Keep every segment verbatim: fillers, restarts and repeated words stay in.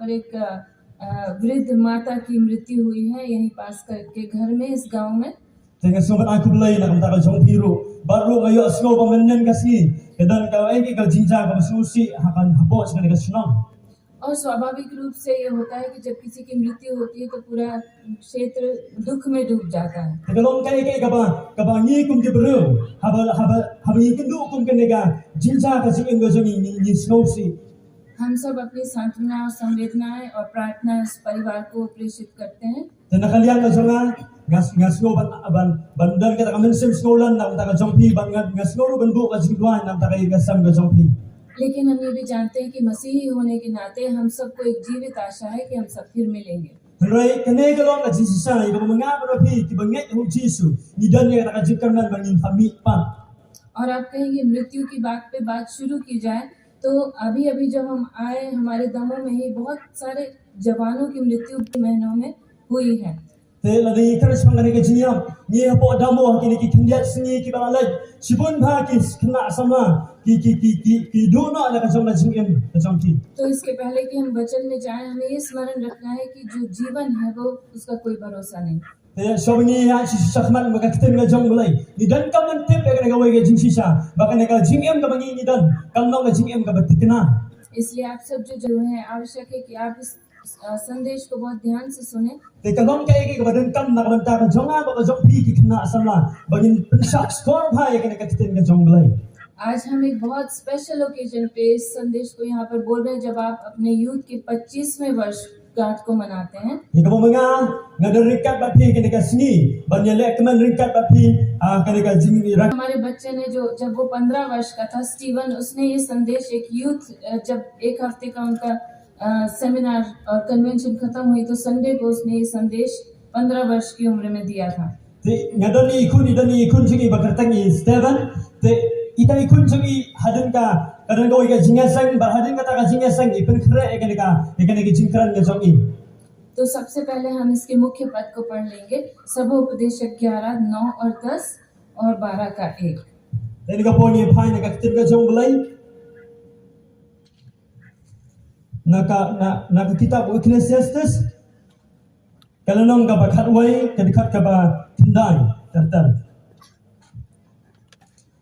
पर एक अ, वृद्ध माता की मृत्यु हुई है यहीं पास के घर में, इस गांव में। Te nga sngew ban ai khublei na ka bynta ka jong phi ruh. Bad ruh nga ïohsngew ba mynnin ka sngi ka don kaei kaei ka jingjia kaba sngewsih ha ka, hapoh jong kane ka shnong. और स्वाभाविक रूप से ये होता है कि जब किसी की मृत्यु होती है तो पूरा क्षेत्र दुख में डूब जाता है। Te ka long kaei kaei kaba, kaba ngi kum ki briew, haba, haba, haba ngi kynduh kum kane ka jingjia ka jingim ka jong ngi, ngi, ngi sngewsih. हम सब अपनी सांत्वना और संवेदनाएं और प्रार्थना इस परिवार को प्रेषित करते हैं। Te na ka liang ka jong nga, nga, nga sngew ban, ban, ban don kata ka mynsiem sngewlem na ka bynta ka jong phi, bad nga, nga sngew ruh ban buh ka jingduwai na ka bynta ka ïing ka sem ka jong phi. लेकिन हम ये भी जानते हैं कि मसीही होने के नाते हम सबको एक जीवित आशा है कि हम सब फिर मिलेंगे। Hynrei kane ka long ka jingshisha ïa kaba ma nga bad ma phi kiba ngeit ha u Jisu, ngi don ïa kata ka jingkyrmen ba ngin sa mih pat. और आप कहेंगे, मृत्यु की बात पे बात शुरू की जाए तो अभी अभी जब हम आए, हमारे दमों में ही बहुत सारे जवानों की मृत्यु भी महीनों में हुई है। Te lada ngi kren shaphang kane ka jingïap, ngi hapoh Damoh ha kine ki khyndiat sngi kiba la leit, shibun bha ki khynnah samla ki, ki, ki, ki, ki duh noh na ka jong ka jingim ka jong ki. तो इसके पहले कि हम वचन में जाएं, हमें ये स्मरण रखना है कि जो जीवन है वो उसका कोई भरोसा नहीं। Te shuwa ba ngi ïaid sha, shakhmat bad ka ktien ka jong U Blei, ngi donkam ban tip ïa kane kawei ka jingshisha ba kane ka jingim kaba ngi, ngi don kam long ka jingim kaba thikna. इसलिए आप सब जो, जो हैं, आवश्यक है कि आप इस अ, संदेश को बहुत ध्यान से सुने। Te ka long kaei kaei kaba donkam na ka bynta ka jong nga bad ka jong phi ki khynnah samla ba ngin pynshah skor bha ïa kane ka ktien ka jong U Blei. आज हम एक बहुत स्पेशल ओकेजन पे इस संदेश को यहाँ पर बोल रहे हैं, जब आप अपने यूथ के पच्चीसवें वर्षगांठ को मनाते हैं। Ïa kaba ma nga, nga don ryngkat bad phi kane ka sngi ban ïalehkmen ryngkat bad phi, ah, kane ka jingïarak. हमारे बच्चे ने जो, जब वो पंद्रह वर्ष का था, स्टीवन, उसने ये संदेश एक यूथ, अ, जब एक हफ्ते का उनका अ, सेमिनार और कन्वेंशन खत्म हुई तो संडे को उसने ये संदेश पन्द्रह वर्ष की उम्र में दिया था। Te nga don i khun, i don i khun jong i ba kyrteng i Steven. Te ita i khun jong i hadien ka, ka don kawei ka jingïaseng, bad hadien kata ka jingïaseng i pynkhreh ïa kane ka, ïa kane ka jingkren ka jong i. तो सबसे पहले हम इसके मुख्य पद को पढ़ लेंगे, सबोपदेशक ग्यारह, नौ और दस और बारह का एक। Te ngi ka poi ngi phai na ka ktien ka jong U Blei. Na ka, na, na ka kitab u Ecclesiastes, ka lynnong kaba khatwei, ka dkhot kaba khyndai, ter ter.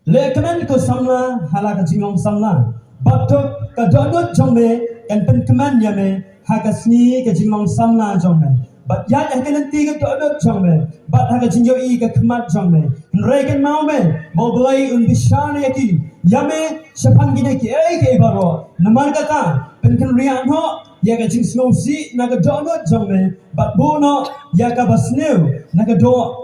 Lehkmen ko samla ha la ka jinglong samla, bad to ka dohnud jong me kan pynkmen ïa me ha ka sngi ka jinglong samla jong me. Bad ïaid ha ka lynti ka dohnud jong me, bad ha ka jingïohi ka khmat jong me. Hynrei kynmaw me ba U Blei un bishar ïa ki, ïa me shaphang kine kiei kiei baroh. Namar kata, pynkynriah noh ïa ka jingsngewsih na ka dohnud jong me, bad buh noh ïa kaba sniew na ka doh.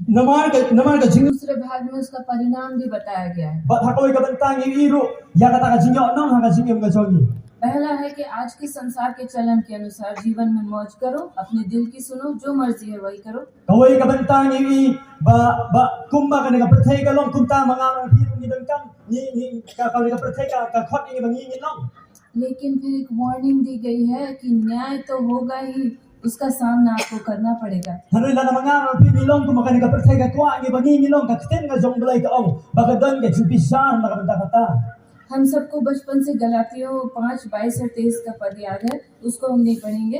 Namar ka, namar ka jing- दूसरे भाग में उसका परिणाम भी बताया गया है। Bad ha kawei ka bynta ngi ïohi ruh ïa kata ka jingïohnong ha ka jingim ka jong ngi. पहला है कि आज के संसार के चलन के अनुसार जीवन में मौज करो, अपने दिल की सुनो, जो मर्जी है वही करो। Kawei ka bynta ngi ïohi ba, ba kumba kane ka pyrthei ka long, kumta ma nga ma phi ruh ngi donkam, ngi, ngi, ka, kane ka pyrthei ka, ka khot ïa ngi ba ngi, ngi long. लेकिन फिर एक वार्निंग दी गई है कि न्याय तो होगा ही, उसका सामना आपको करना पड़ेगा। Hynrei lada ma nga ma phi ngi long kumba kane ka pyrthei ka kwah ïa ngi ba ngi, ngi long, ka ktien ka jong U Blei ka ong ba ka don ka jingbishar na ka bynta kata. हम सबको बचपन से गलातियों पाँच बाईस और तेईस का पद याद है, उसको हम नहीं पढ़ेंगे,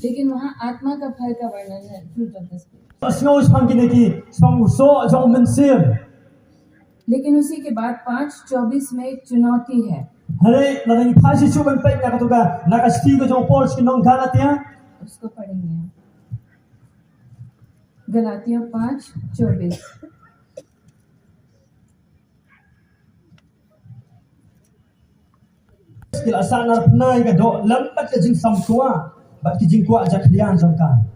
लेकिन वहाँ आत्मा का फल का वर्णन है, fruit of the Spirit। Sngew shaphang kine ki, shaphang u soh jong u mynsiem. लेकिन उसी के बाद पाँच चौबीस में एक चुनौती है। Hynrei lada ngi phai shuh shuh ban peit na katu ka, na ka shithi ka jong u Paul sha ki nong Galatia. उसको पढ़ेंगे हम। गलातियों पाँच चौबीस। Ki la sahnarphna ïa ka doh lem bad ka jingsam kwah bad ki jingkwah jakhlia jong ka.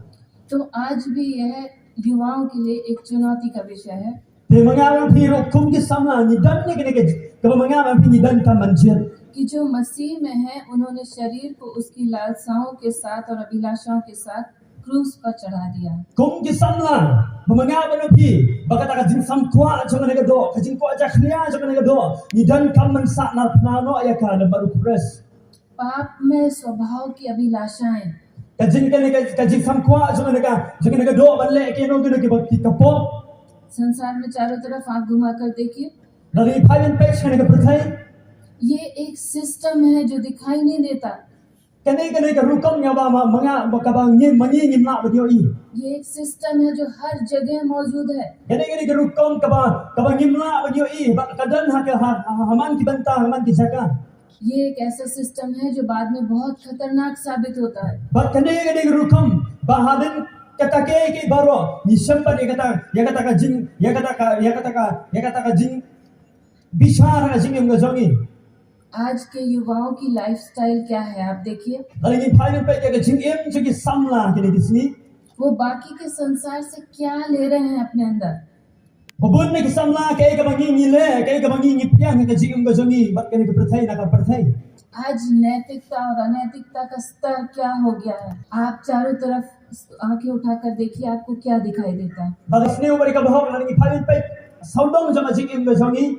तो आज भी यह युवाओं के लिए एक चुनौती का विषय है। Te ma nga ma phi ruh kum ki samla ngi don ïa kane ka, kaba ma nga ma phi ngi donkam ban jied. कि जो मसीह में है, उन्होंने शरीर को उसकी लालसाओं के साथ और अभिलाषाओं के साथ क्रूस पर चढ़ा दिया। Kum ki samla, ba ma nga bad ma phi, ba kata ka jingsam kwah jong kane ka doh, ka jingkwah jakhlia jong kane ka doh, ngi donkam ban sahnarphna noh ïa ka lem bad u Khrist. पापमय स्वभाव की अभिलाषाएं। Ka jing, kane ka, ka jingsam kwah jong kane ka, jong kane ka doh ban leh kino kino kiba, ki ka pop. संसार में चारों तरफ आंख घुमाकर देखिए। Lada ngi phai ban peit sha kane ka pyrthei. ये एक सिस्टम है जो दिखाई नहीं देता। Kane kane ka rukom nga ba ma ma nga ba kaba ngim ma ngi ngim lah ban ïohi. ये एक सिस्टम है जो हर जगह मौजूद है। Kane kane ka rukom kaba kaba ngim lah ban ïohi ba ka don ha ka ha ha man ki bynta ha man ki jaka. ये एक ऐसा सिस्टम है जो बाद में बहुत खतरनाक साबित होता है। Ba kane kane ka rukom ba hadien kata ke ke baroh ngi shem pat ïa kata ïa kata ka jing ïa kata ka ïa kata ka ïa kata ka jing bishar ha ka jingim ka jong ngi. आज के युवाओं की लाइफस्टाइल क्या है, आप देखिए। Lada ngi phai peit ïa ka jingim jong ki samla kine ki sngi. वो बाकी के संसार से क्या ले रहे हैं अपने अंदर। Ba bun na ki samla kaei kaba ngi ngi leh kaei kaba ngi ngi pdiang ha ka jingim ka jong ngi bad kane ka pyrthei na ka pyrthei. आज नैतिकता और अनैतिकता का स्तर क्या हो गया है। आप चारों तरफ आंखें उठाकर देखिए, आपको क्या दिखाई देता है। Lada sniew bad ka bahok lada ngi phai peit sawdong jong ka jingim ka jong ngi.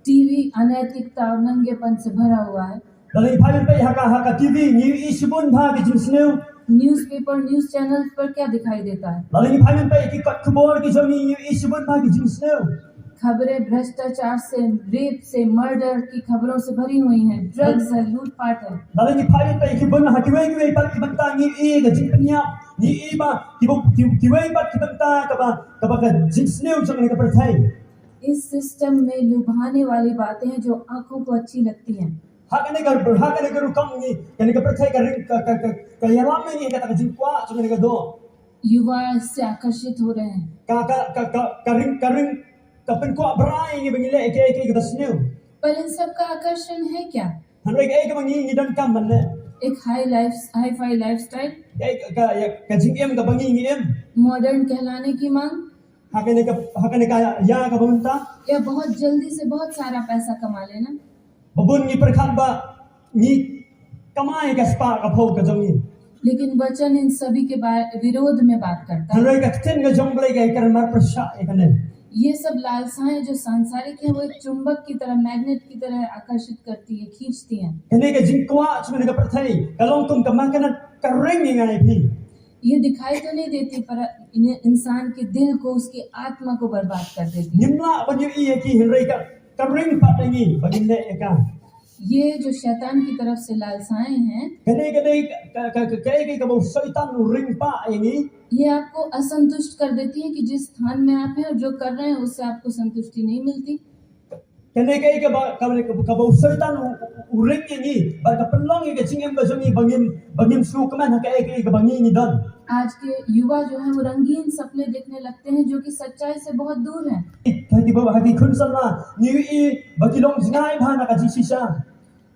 टीवी अनैतिकता और नंगेपन से भरा हुआ है। Lada ngi phai peit ha ka ha ka TV ngi ïohi shibun bha ki jingsniew. न्यूज़पेपर, न्यूज़ चैनल पर क्या दिखाई देता है? Lada ngi phai peit ki kot khubor ki jong ngi ngi ïohi shibun bha ki jingsniew. खबरें भ्रष्टाचार से, रेप से, मर्डर की खबरों से भरी हुई हैं। ड्रग्स है, लूटपाट है। Lada ngi phai peit ki bun ha kiwei kiwei pat ki bynta ngi ïohi ka jingpynïap ngi ïohi ba ki bu- ki- kiwei pat ki bynta kaba kaba ka jingsniew jong kane ka pyrthei. इस सिस्टम में लुभाने वाली बातें हैं जो आंखों को अच्छी लगती हैं। Ha kane ka ha kane ka rukom ngi kane ka pyrthei ka ring ka ka ka ka ïalam ngi kata ka jingkwah jong kane ka doh. युवा इससे आकर्षित हो रहे हैं। Ka ka ka ka ka ring ka ring ka pynkwah bha ïa ngi ba ngi leh kaei kaei kaba sniew. पर इन सब का आकर्षण है क्या? Hynrei kaei kaba ngi ngi donkam ban leh. एक हाई लाइफ, हाई फाई लाइफस्टाइल, Kaei ka ka ïa ka jingim kaba ngi ngi im. मॉडर्न कहलाने की मांग, Ha kane ka ha kane ka ïa kaba mynta. या बहुत जल्दी से बहुत सारा पैसा कमा लेना। Ba bun ngi pyrkhat ba ngi kamai ka spah ka phew ka jong ngi. लेकिन वचन इन सभी के बा-, विरोध में बात करता है। Hynrei ka ktien ka jong U Blei ka kren marpyrshah ïa kane. ये सब लालसाएं जो सांसारिक हैं, वो एक चुंबक की तरह, मैग्नेट की तरह आकर्षित करती है, खींचती हैं। Kane ka jingkwah jong kane ka pyrthei ka long kum ka magnet ka ring ïa ngi ïa phi. ये दिखाई तो नहीं देती, पर इन्हें, इंसान के दिल को, उसकी आत्मा को बर्बाद कर देती है। Ngim lah ban ïohi ïa ki hynrei ka ka ring pat ïa ngi ba ngin leh ïa ka. ये जो शैतान की तरफ से लालसाएं हैं, Kane kane ka ka ka ka ka kaba u Soitan u ring pat ïa ngi. ये आपको असंतुष्ट कर देती है कि जिस स्थान में आप हैं और जो कर रहे हैं, उससे आपको संतुष्टि नहीं मिलती। Kane kane kaba kaba kaba u Soitan u- u ring ïa ngi ba ka pynlong ïa ka jingim ka jong ngi ba ngim ba ngim sngewkmen ha kaei kaei kaba ngi ngi don. आज के युवा जो है, वो रंगीन सपने देखने लगते हैं, जो कि सच्चाई से बहुत दूर हैं। Ha kiba ha ki khun samla ngi ïohi ba ki long jngai bha na ka jingshisha.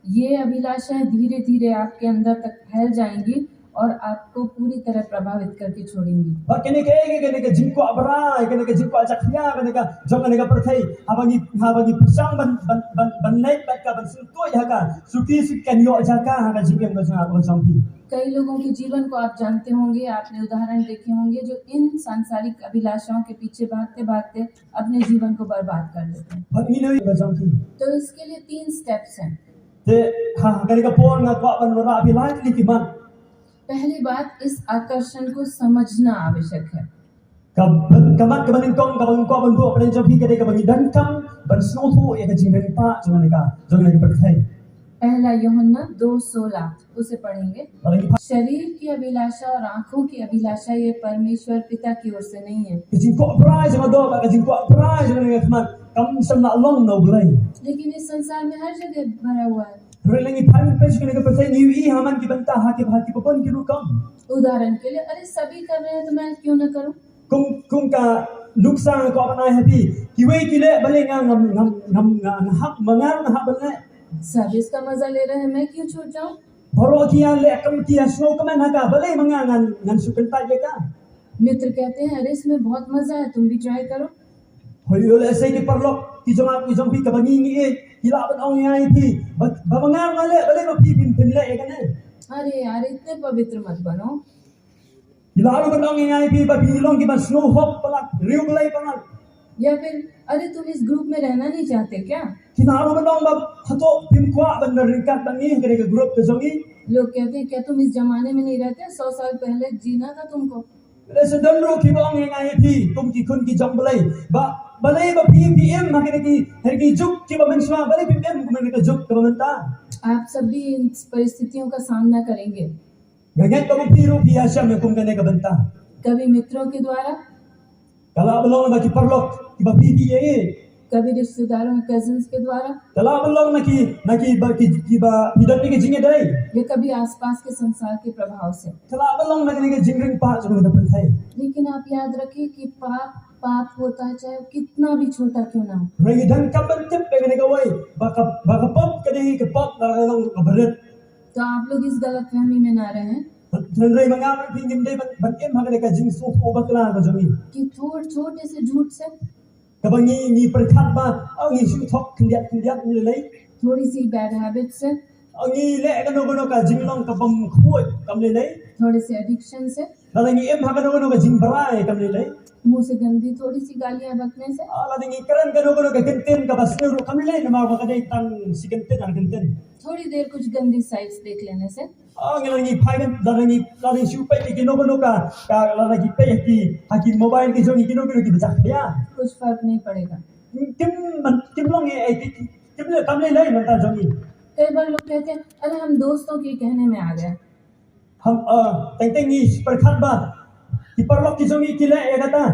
ये अभिलाषाएं धीरे धीरे आपके अंदर तक फैल जाएंगी और आपको पूरी तरह प्रभावित करके छोड़ेंगी। Ba kane kane kane ka jingkwah bha kane ka jingkwah jakhlia kane ka jong kane ka pyrthei haba ngi haba ngi pyrshang ban ban ban ban leit bad ka ban sngewthuh ïa ka. Suki suki kan ïoh jaka ha ka jingim ka jong ka jong phi. कई लोगों के जीवन को आप जानते होंगे, आपने उदाहरण देखे होंगे, जो इन सांसारिक अभिलाषाओं के पीछे भागते भागते अपने जीवन को बर्बाद कर देते हैं। Bad ngi ngi ka jong phi. तो इसके लिए तीन स्टेप्स हैं। Te ha kane ka por nga kwah ban wanrah ïa phi lai tylli ki mat. पहली बात, इस आकर्षण को समझना आवश्यक है। Ka ban ka mat kaba nyngkong kaba nga kwah ban buh pdeng jong phi ka dei kaba ngi donkam ban sngewthuh ïa ka jingringpah jong kane ka jong kane ka pyrthei. पहला यूहन्ना दो सोलह, उसे पढ़ेंगे। Lada ngi phai शरीर की अभिलाषा और आंखों की अभिलाषा ये परमेश्वर पिता की ओर से नहीं है। Ka jingkwah bha jong ka doh bad ka jingkwah bha jong kane ka khmat kam shym la long na U Blei. लेकिन इस संसार में हर जगह भरा हुआ है। Hynrei lada ngi phai peit sha kane ka pyrthei ngi ïohi ha man ki bynta ha ki ha kiba bun ki rukom. उदाहरण के लिए, अरे सभी कर रहे हैं तो मैं क्यों ना करूं? Kum kum ka nuksa nga kwah ban ai ha phi. Kiwei ki leh balei nga ngam ngam ngam nga nga hap ma nga nga hap ban leh. सब इसका मजा ले रहे हैं, मैं क्यों छूट जाऊं? Baroh ki ïa leh kam ki ïa sngewkmen ha ka balei ma nga ngan ngan shu kyntait ïa ka. मित्र कहते हैं, अरे इसमें बहुत मजा है, तुम भी ट्राई करो। Hoi ïoh lehse ki paralok ki jong nga ki jong phi kaba ngi ngi ïeit ki lah ban ong ïa phi ba ba ma nga nga leh balei ma phi phin phin leh ïa kane. अरे यार, इतने पवित्र मत बनो। Ki lah ruh ban ong ïa phi ba phi long kiba sngewhok palat, riewblei palat. या फिर, अरे तुम इस ग्रुप में रहना नहीं चाहते क्या? Ki lah ruh ban ong ba hato phim kwah ban ryngkat bad ngi ha kane ka group ka jong ngi. लोग कहते हैं, क्या तुम इस जमाने में नहीं रहते? सौ साल पहले जीना था तुमको। Lehse don ruh kiba ong ïa phi kum ki khun ki jong U Blei ba Balei ba phi phi im ha kine ki, ha ki juk kiba mynshuwa, balei phi im ha kine ki juk kiba mynta? आप सभी इन परिस्थितियों का सामना करेंगे। Nga ngeit ba phi ruh phi ïashem ïa kum kane ka bynta. कभी मित्रों के द्वारा, Ka lah ban long na ki paralok kiba phi phi ïeit. कभी रिश्तेदारों, कजिन्स के द्वारा, Ka lah ban long na ki, na ki ba ki, kiba phi don na ki jingïadei. या कभी आसपास के संसार के प्रभाव से। Ka lah ban long na ki, na ki jingring pah jong ka pyrthei. लेकिन आप याद रखें कि पाप पाप होता है, चाहे वो कितना भी छोटा क्यों ना हो। Hynrei ngi donkam ban tip ïa kane kawei ba ka, ba ka pop ka dei ka pop, la ka long kaba rit. तो आप लोग इस गलतफहमी में ना रहें Hynrei ma nga bad phi ngim dei ban, ban im ha kane ka jingsngewthuh bakla ka jong ngi. कि थोड़ छोटे से झूठ से, Kaba ngi, ngi pyrkhat ba, oh, ngi shu thok khyndiat khyndiat ngi lei. थोड़ी सी बैड हैबिट से, Oh, ngi leh kano kano ka jinglong kabym khuid kam lei lei. थोड़े से एडिक्शन से, Lada ngi im ha kano kano ka jingbrai kam lei lei. मुंह से गंदी थोड़ी सी गालियां बकने से, Ah, lada ngi kren kano kano ka kyntien kaba sniew ruh kam lei lei, namar ba ka dei tang shi kyntien ar kyntien. थोड़ी देर कुछ गंदी साइट्स देख लेने से, Ah, ngi lada ngi phai ban, lada ngi, lada ngi shu peit ïa kino kino ka, ka, lada ngi peit ïa ki, ha ki mobile ki jong ngi kino kino kiba jakhlia. कुछ फर्क नहीं पड़ेगा। Kim, man, kim long ei, ei, ki, ki, kim lei, kam lei lei mynta jong ngi. कई बार लोग कहते हैं, अरे हम दोस्तों के कहने में आ गए। Hynrei, ah, teng teng ngi pyrkhat ba ki paralok ki jong ngi ki leh ïa kata.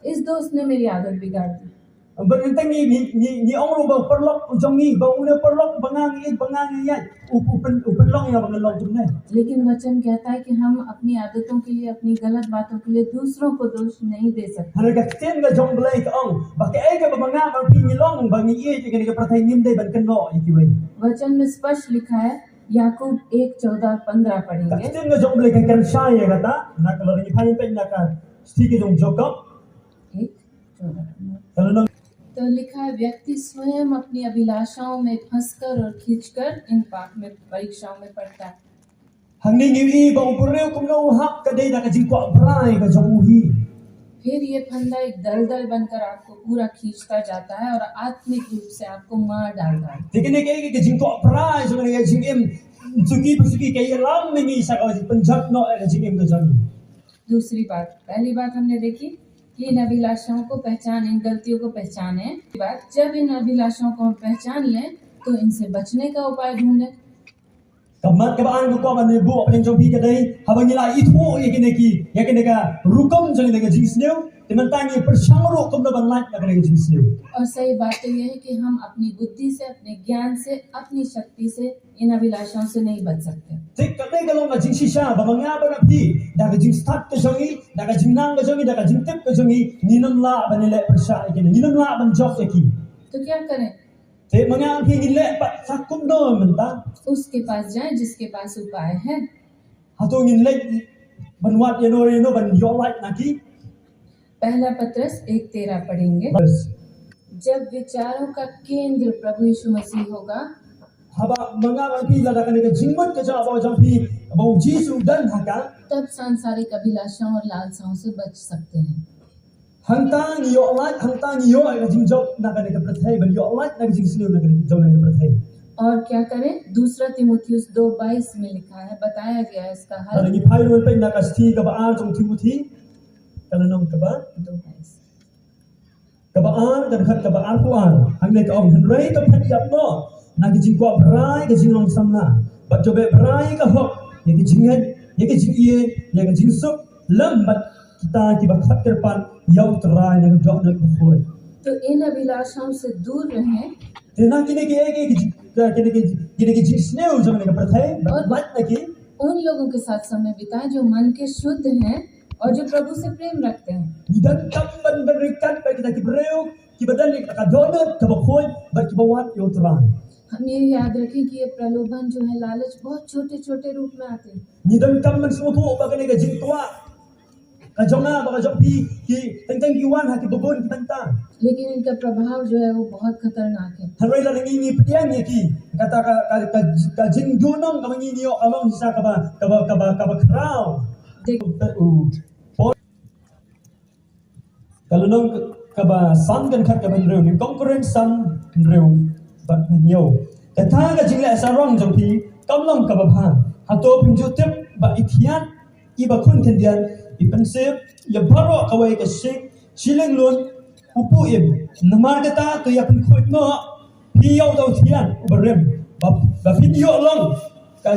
इस दोस्त ने मेरी आदत बिगाड़ दी। Bad teng teng ngi, ngi, ngi, ngi ong ruh ba paralok jong ngi, ba une paralok ba nga ngi, ba nga ngi ïa, u, u pyn, u pynlong ïa ba ngan long kumne. लेकिन वचन कहता है कि हम अपनी आदतों के लिए, अपनी गलत बातों के लिए दूसरों को दोष नहीं दे सकते। Hynrei ka ktien ka jong U Blei ka ong ba kaei kaba ma nga bad phi ngi long ba ngi ïeit ïa kane ka pyrthei, ngim dei ban kynnoh ïa kiwei. वचन में स्पष्ट लिखा है, याकूब एक चौदह और पन्द्रह Ka पढ़ेंगे। ktien ka jong U Blei ka kren shai ïa kata, na ka, lada ngi phai peit na ka shithi ka jong Jakob. एक चौदह। Ka lynnong. तो लिखा है, व्यक्ति स्वयं अपनी अभिलाषाओं में फंसकर और खींचकर इन पाप में, परीक्षाओं में पड़ता है। Hangne ngi ïohi ba u briew kumno u hap, ka dei da ka jingkwah brai ka jong u hi. फिर ये फंदा एक दलदल बनकर आपको पूरा खींचता जाता है और आत्मिक रूप से आपको मार डालता है। Te kane ka, ka jingkwah brai jong kane ka jingim suki pa suki ka ïalam ïa ngi sha ka jingpynjot noh ïa ka jingim ka jong ngi. दूसरी बात, पहली बात हमने देखी कि इन अभिलाषाओं को पहचान, इन गलतियों को पहचानें। बात, जब इन अभिलाषाओं को हम पहचान लें, तो इनसे बचने का उपाय ढूंढें। Ka mat kaba ar kaba kwah ban ïa buh hapdeng jong phi ka dei, haba ngi la ithuh ïa kine ki, ïa kine ka rukom jong kine ka jingsniew, te mynta ngi pyrshang ruh kumno ban lait na kine ka jingsniew. और सही बात तो ये है कि हम अपनी बुद्धि से, अपने ज्ञान से, अपनी शक्ति से इन अभिलाषाओं से नहीं बच सकते। Te kane ka long ka jingshisha ba ma nga bad ma phi, da ka jingstad ka jong ngi, da ka jingnang ka jong ngi, da ka jingtip ka jong ngi, ngim lah ban ïaleh pyrshah ïa ki, ngim lah ban jop ïa ki. तो क्या करें? Te ma nga bad ma phi ngin leh pat sa kumno mynta? उसके पास जाएं जिसके पास उपाय है। Hato ngin leit ban wad ïano ïano ban ïoh lait na ki? पहला पतरस एक तेरह पढ़ेंगे। Bas. जब विचारों का केंद्र प्रभु यीशु मसीह होगा, Haba ma nga bad ma phi, lada kane ka jingmut ka jong, ba jong phi ba u Jisu u don ha ka, तब सांसारिक अभिलाषाओं और लालसाओं से बच सकते हैं। Hangta ngi ïoh lait, hangta ngi ïoh ïa ka jingjop na kane ka pyrthei, ban ïoh lait na ka jingsniew na kane, jong kane ka pyrthei. और क्या करें? दूसरा तीमुथियुस दो बाईस में लिखा है, बताया गया है इसका हल। Lada ngi phai ruh ban peit na ka shithi kaba ar jong u Timothi, ka lynnong kaba दो बाईस। Kaba ar, ka dkhot kaba arphew ar. Hangne ka ong, hynrei to phet ïap noh na ka jingkwah brai ka jinglong samla, bad to beh brai ka hok ïa ka jingngeit, ïa ka jingïeit, ïa ka jingsuk lem bad kita kiba khot kyrpad ïa U Trai na ka dohnud bakhuid. तो इन अभिलाषाओं से दूर रहें। Te na kine ki, ki, ki, kine ki, kine ki jingsniew jong kane ka pyrthei, bad lait na ki. उन लोगों के साथ समय बिताएं जो मन के शुद्ध हैं और जो प्रभु से प्रेम रखते हैं। Ngi donkam ban, ban ryngkat bad kita ki briew kiba don ïa ka dohnud kaba khuid bad kiba wad ïa U Trai. हम ये याद रखें कि ये प्रलोभन जो है, लालच बहुत छोटे-छोटे रूप में आते हैं। Ngi donkam ban sngewthuh ba kane ka jingkwah ka jong nga bad ka jong phi, ki teng teng ki wan ha kiba bun ki bynta. लेकिन इनका प्रभाव जो है, वो बहुत खतरनाक है। Hynrei lada ngi, ngi pdiang ïa ki, kata ka, ka, ka, ka jingduhnong kaba ngi, ngi ïoh ka long shisha kaba, kaba, kaba, kaba khraw. देख- Ka lynnong kaba san, ka dkhot kaba hynriew, Nyngkong Korinth san, hynriew bad hynñiew. Kata ka jingleh sarong jong phi kam long kaba bha. Hato phim ju tip ba i thiat, i bakhun khyndiat, i pynsep ïa baroh kawei ka shi-, shilynglun u pu im. Namar kata to ïa pynkhuid noh phi ïa u dewthiat u barim, ba, ba phin ïoh long ka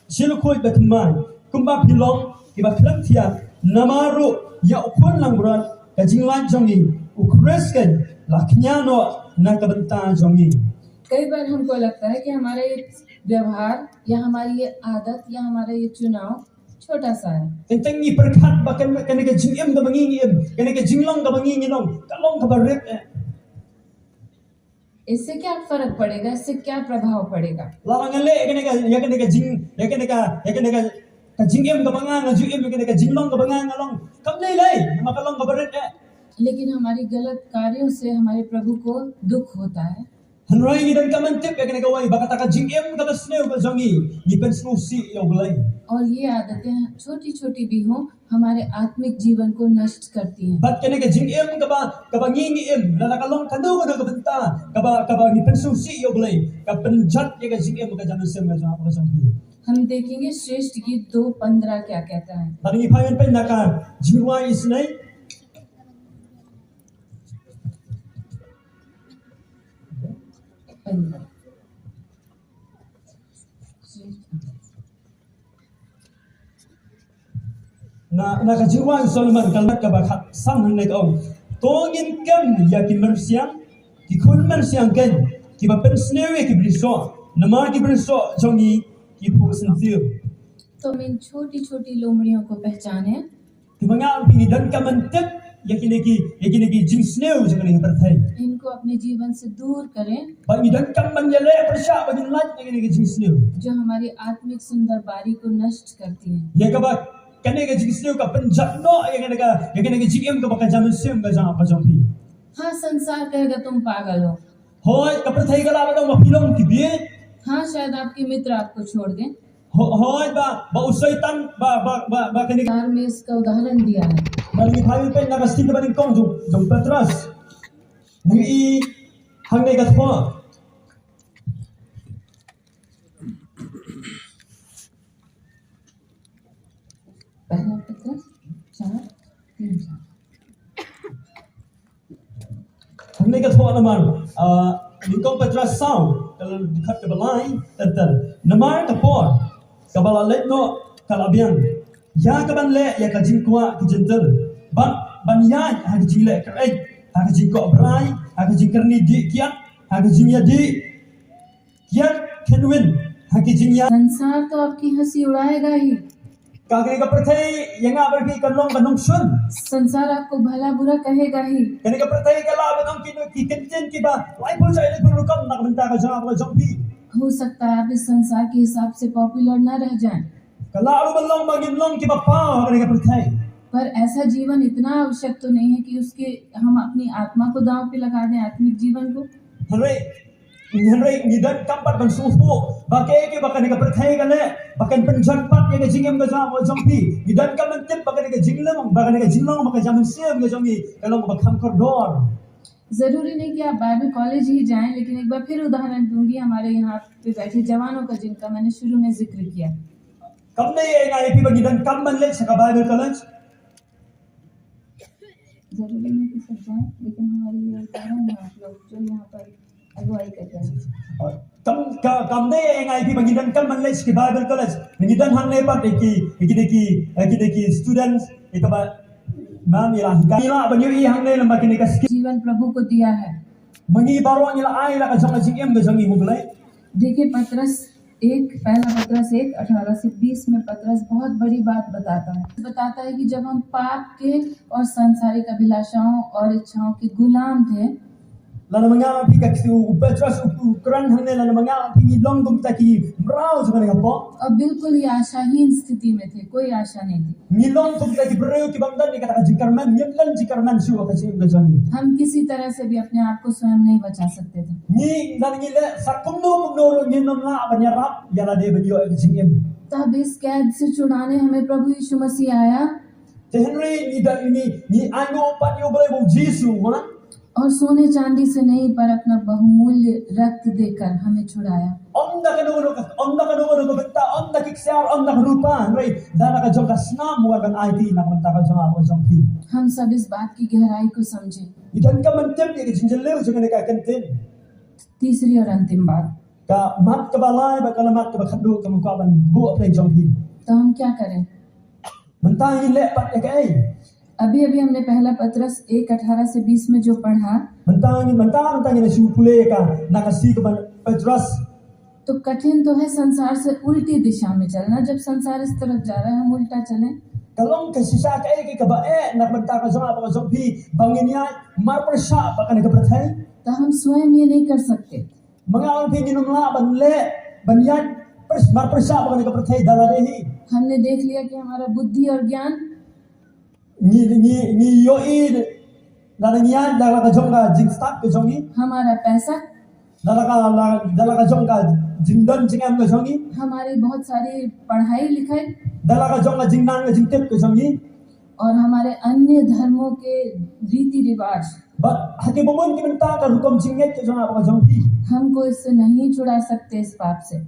shilkhuid bathymmai, kumba phi long kiba khlem thiat. Namar ruh ïa u khun langbrot, ka jinglait jong ngi, u Khrist keiñ la kñia noh na ka bynta jong ngi. कई बार हमको लगता है कि हमारा ये व्यवहार या हमारी ये आदत या हमारा ये चुनाव छोटा सा है। Teng teng ngi pyrkhat ba kane, kane ka jingim kaba ngi ngi im, kane ka jinglong kaba ngi ngi long, ka long kaba rit eh. इससे क्या फर्क पड़ेगा, इससे क्या प्रभाव पड़ेगा? Lada nga leh ïa kane ka, ïa kane ka jing, ïa kane ka, ïa kane ka, ka jingim kaba nga nga ju im, ïa kane ka jinglong kaba nga nga long, kam lei lei, namar ka long kaba rit eh. लेकिन हमारी गलत कार्यों से हमारे प्रभु को दुख होता है। Hynrei ngi donkam ban tip ïa kane kawei, ba kata ka jingim kaba sniew ka jong ngi, ngi pynsngewsih ïa U Blei. और ये आदतें छोटी-छोटी भी हों, हमारे आत्मिक जीवन को नष्ट करती हैं। Bad kane ka jingim kaba, kaba ngi ngi im, lada ka long kano kano ka bynta kaba, kaba ngi pynsngewsih ïa U Blei, ka pynjot ïa ka jingim ka jong ngi, ka jong ngi. हम देखेंगे श्रेष्ठ गीत दो पन्द्रह क्या कहता है। Bad ngi phai ban peit na ka Jingrwai Isynei. Na, na ka Jingrwai Solomon ka lynnong kaba khatsan hangne ka ong, to ngin kem ïa ki myrsiang, ki khun myrsiang keiñ, kiba pynsniew ïa ki briew soh, namar ki briew soh jong ngi ki phuh syntiew. तो हम इन छोटी छोटी लोमड़ियों को पहचानें। Te ma nga phi ngi donkam ban tip ïa kine ki, ïa kine ki jingsniew jong kane ka pyrthei. इनको अपने जीवन से दूर करें। Bad ngi donkam ban ïaleh pyrshah ba ngin lait na kine ki jingsniew, जो हमारी आत्मिक सुंदर बारी को नष्ट करती हैं। Ïa kaba kane ka jingsniew ka pynjot noh ïa kane ka, ïa kane ka jingim kaba ka jaid mynsiem ka jong, ka jong phi. हाँ, संसार कहेगा तुम पागल हो। Hooid, ka pyrthei ka lah ban ong ba phi long ki bieit. हाँ, शायद आपके मित्र आपको छोड़ दें। Ho-, hooid ba, ba u Soitan, ba, ba, ba, ba kane ka. चार में इसका उदाहरण दिया है। Ngi phai peit na ka ktien kaba nyngkong jong, jong Petros. Ngi i hangne ka thoh. पहला पत्रस चार, तीन, चार। Hangne ka thoh namar, ah, nyngkong Petros saw, ka dkhot kaba lai, ter ter. Namar ka por kaba la leit noh ka la biang. Ïa kaban leh ïa ka jingkwah ki jentil, bad ban ïaid ha ka jingleh kyrhai, ha ka jingkoh brai, ha ka jingkyrni dih kiad, ha ka jingïadih kiad kynwin, ha ki jingïa. संसार तो आपकी हंसी उड़ाएगा ही। Ka, kane ka pyrthei ïa nga bad phi kan long ka nongshun. संसार आपको भला बुरा कहेगा ही। Kane ka pyrthei ka lah ban ong ki, ki kyntien kiba laiphew jait laiphew rukom na ka bynta ka jong nga bad ka jong phi. हो सकता है आप इस संसार के हिसाब से पॉपुलर ना रह जाएं। Ka lah ruh ban long ba ngin long kiba paw ha kane ka pyrthei. पर ऐसा जीवन इतना आवश्यक तो नहीं है कि उसके, हम अपनी आत्मा को दांव पे लगा दें, आत्मिक जीवन को। Hynrei, hynrei ngi donkam pat ban sngewthuh ba kaei kaei ba kane ka pyrthei ka leh ba kan pynjot pat ïa ka jingim ka jong, ka jong phi. Ngi donkam ban tip ba kane ka jinglong, ba kane ka jinglong ba ka jaid mynsiem ka jong ngi ka long ba kham kordor. जरूरी नहीं कि आप बाइबल कॉलेज ही जाएं, लेकिन एक बार फिर उदाहरण दूंगी हमारे यहाँ पे बैठे जवानों का, जिनका मैंने शुरू में जिक्र किया। Kam dei ïa nga ïa phi ba ngi donkam ban leit sha ka Bible College. जरूरी नहीं कि सब जाएं, लेकिन हमारे ये उदाहरण हैं आप लोग जो यहाँ पर अगुवाई कर रहे हैं। Kam, ka, kam dei ïa nga ïa phi ba ngi donkam ban leit sha ki Bible College. Ngi don hangne pat ïa ki, ïa ki, ïa ki, ïa ki students, ïa kaba, mam, ïa la, ka, ïa la, ba ngi ïohi hangne lem ba kine ka skill. जीवन प्रभु को दिया है। Ma ngi baroh ngi la ai la ka jong ka jingim ka jong ngi ha U Blei. देखिए, पतरस एक, पहला पतरस एक, अठारह से बीस में पतरस बहुत बड़ी बात बताता है। बताता है कि जब हम पाप के और सांसारिक अभिलाषाओं और इच्छाओं के गुलाम थे, Lada ma nga ma phi ka ktien u Petros u, u kren hangne, lada ma nga ma phi ngi long kum kita ki mraw jong kane ka pop. और बिल्कुल ही आशाहीन स्थिति में थे, कोई आशा नहीं थी। Ngi long kum kita ki briew ki bym don ïa kata ka jingkyrmen, ngim don jingkyrmen shuh ha ka jingim ka jong ngi. हम किसी तरह से भी अपने आप को स्वयं नहीं बचा सकते थे। Ngi, lada ngi leh sa kumno kumno ruh ngim lah ban ïarap ïa lade ban ïoh ïa ka jingim. तब इस कैद से छुड़ाने हमें प्रभु यीशु मसीह आया। Te hynrei ngi don, ngi, ngi ainguh pat ïa U Blei ba U Jisu u wan. और सोने चांदी से नहीं, पर अपना बहुमूल्य रक्त देकर हमें छुड़ाया। Ym da kano kano ka, ym da kano kano ka bynta, ym da ki ksiar, ym da ka rupa, hynrei da la ka jong ka snam u wan ban aiti na ka bynta ka jong nga bad ka jong phi. हम सब इस बात की गहराई को समझें। Ngi donkam ban tip ïa ka jingjylliew jong kane ka kyntien. तीसरी और अंतिम बात, Ka mat kaba lai bad ka la mat kaba khatduh kaba kwah ban buh ha pdeng jong phi. तो हम क्या करें? Mynta ngi leh pat ïa kaei? अभी अभी हमने पहला पतरस एक अठारह से बीस में जो पढ़ा, Mynta ngi, mynta, mynta ngi la shu pule ïa ka, na ka shithi ka Petros. तो कठिन तो है संसार से उल्टी दिशा में चलना। जब संसार इस तरफ जा रहा है, हम उल्टा चलें। Ka long ka shisha kaei kaei kaba eh na ka bynta ka jong nga bad ka jong phi ba ngin ïaid marpyrshah bad kane ka pyrthei. तो हम स्वयं ये नहीं कर सकते। Ma nga bad phi ngin ym lah ban leh, ban ïaid pyrs-, marpyrshah bad kane ka pyrthei da lade hi. हमने देख लिया कि हमारा बुद्धि और ज्ञान Ngi, ngi, ngi ïohi da la ngi ïaid da la ka jong ka jingstad ka jong ngi. हमारा पैसा, Da la ka, la, da la ka jong ka jingdon jingem ka jong ngi. हमारी बहुत सारी पढ़ाई लिखाई, Da la ka jong ka jingnang ka jingtip ka jong ngi. और हमारे अन्य धर्मों के रीति रिवाज, Bad ha kiba bun ki bynta ka rukom jingngeit ka jong nga bad ka jong phi. हमको इससे नहीं छुड़ा सकते इस पाप से।